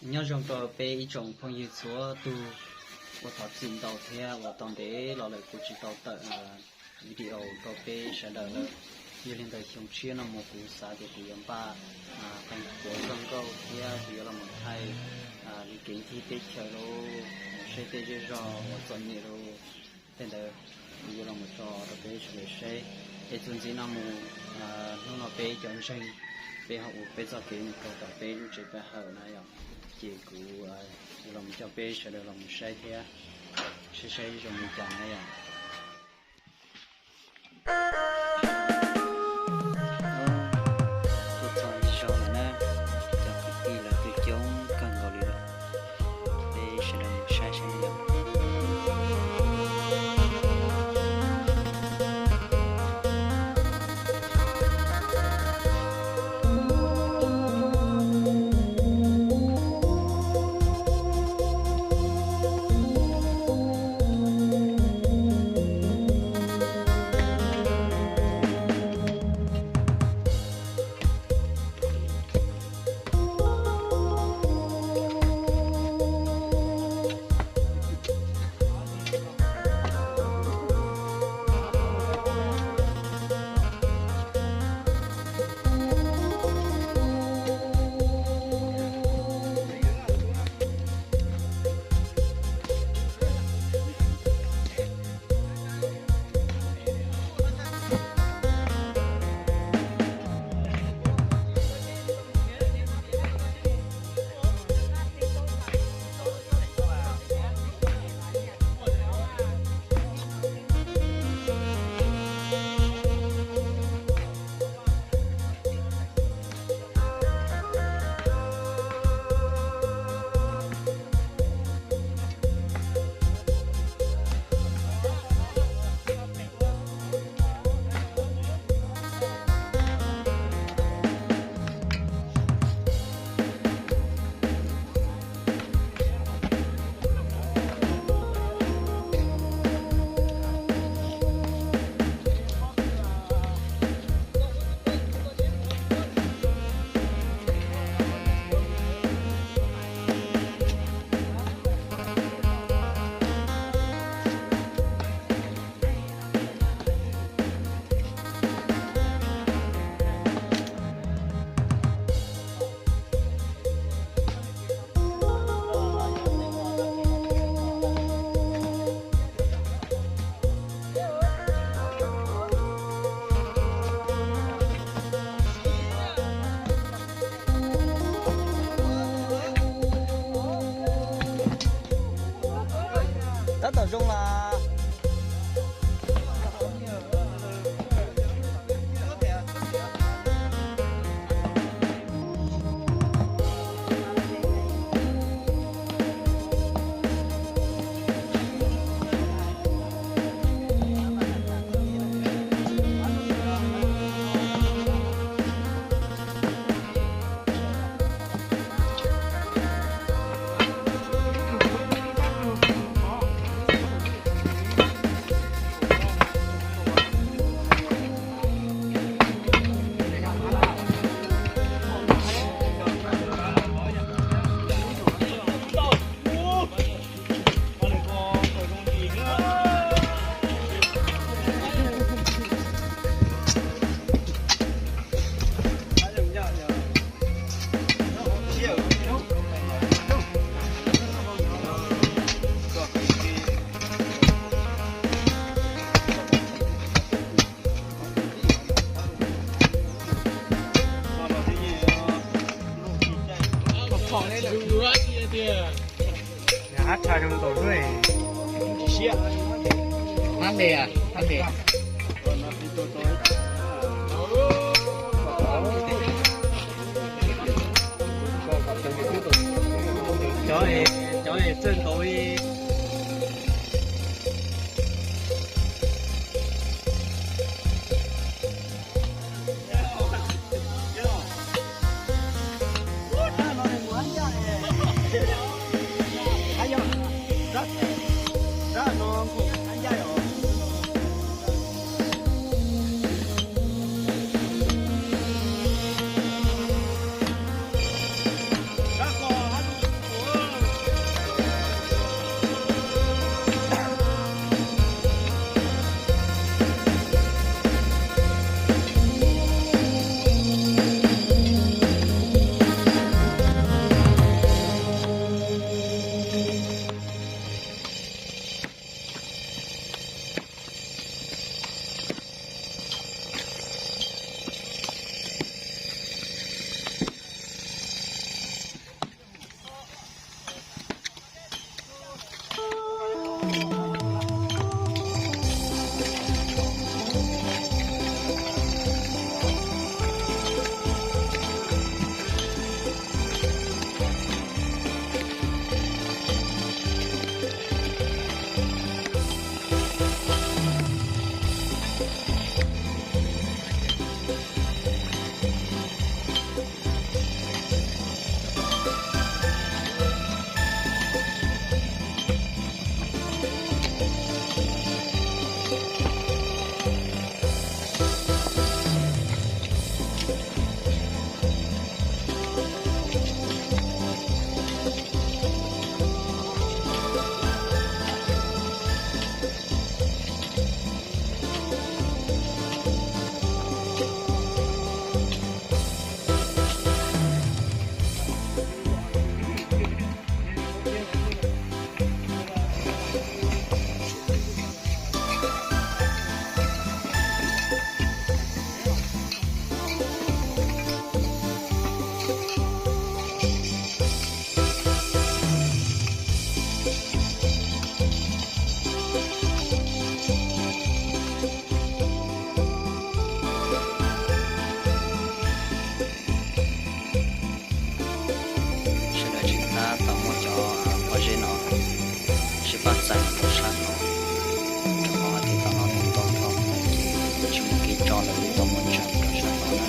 Nyob zoo rau peb ib tsoom phooj ywg txhua tus, ua thov txim ntau thiab uas tau ntev los lawm kuv tsis tau tawm video rau peb sawv daws lawm. Yog li ntawd xyoo tshiab no mus kuv xav tias kuv yuav npaj qee puav txoj nkauj thiab kuv yuav los mus thaij li kev ncig teb chaws lauj, mus saib tej zej zog uas txom nyem lauj. Tej ntawd kuv yuav los mus tso rau peb sawv daws saib. Es txuas ntxiv no mus, hnub no peb cov ntseeg peb ho ua peb txoj kev mus rau tom peb lub tsev paj hawm na yom. Ces kuv yuav los mus coj peb sawv daws los mus saib thiab, saib saib zoo li cas na yom. Tuaj txog zos lawm na, cov kwv tij lawv tuaj coob kawg nkaus li lawm. Peb sawv daws mus saib saib na yom. Tab tom zoo las. Hab tshaj zoo nkaus xwb. Hab npe, hab npe. Cov, cov txawj ntaus li. Sawv daws tsis tab tom muab cov pob zeb no sib pab txais rau sab tod, rau qhov hais tias tom no ntau ntau dhau, ces tsis muaj kev tso lawm, tau muab tso rau sab tod na.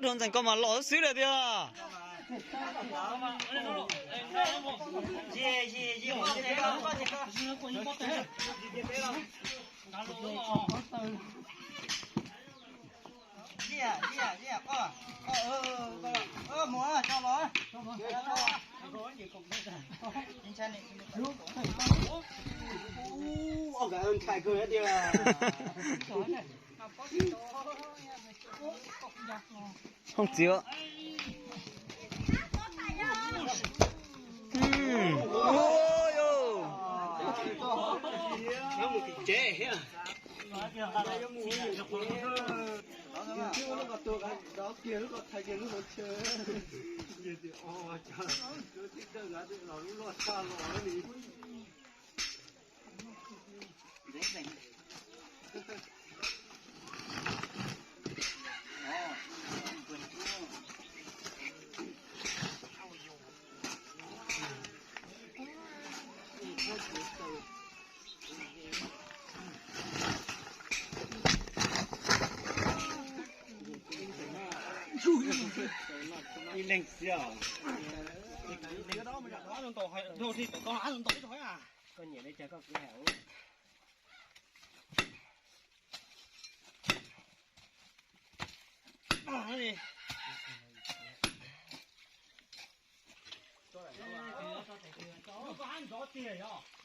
Dhau ntxeem koj mas los xwb lawm tiag. Hoob txiv. Ib leeg xwb os. Koj nyiam li cas koj kwv hais.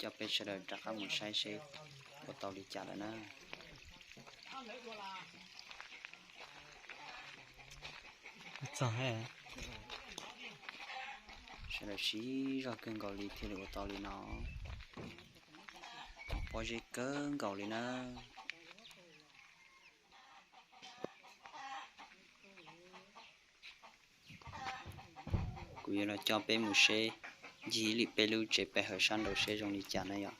Coj peb sawv daws rov qab mus saib seb ua tau li cas lawm na. Sawv daws siv zog kawg nkaus li thiaj li ua tau li no. Pob zeb kawg nkaus li na. Kuv yuav los coj peb mus seb ncig li peb lub tsev pe hawm sab nraud seb zoo li cas na yom.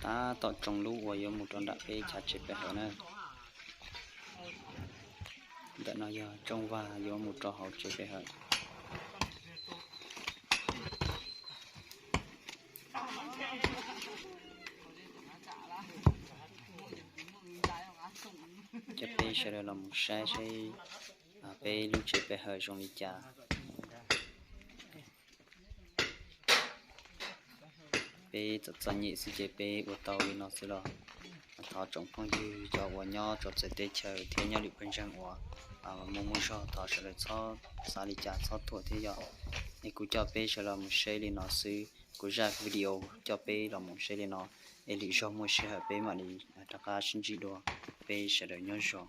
Tab tom tsoo lub uas yuav mus rau nram peb chav tsev pe hawm na. Ntawm no yog tsoo vag yuav mus rau hauv tsev pe hawm. Sawv daws los mus saib seb peb lub tsev pe hawm zoo li cas. Peb txom txom nyem xwb ces peb ua tau li no xwb los thov tsoom phooj ywg cov uas nyob txawv teb chaws thiab nyob lwm pawg ntseeg uas muaj muaj zog thov sawv daws txhob xav li cas txhob thuam thiab yom. Es kuv coj peb sawv los mus saib li no xwb, kuv zaj video coj peb los mus saib li no, es lwm zaug muaj sij hawm peb mam li rov qab sib ntsib dua. Peb sawv daws nyob zoo.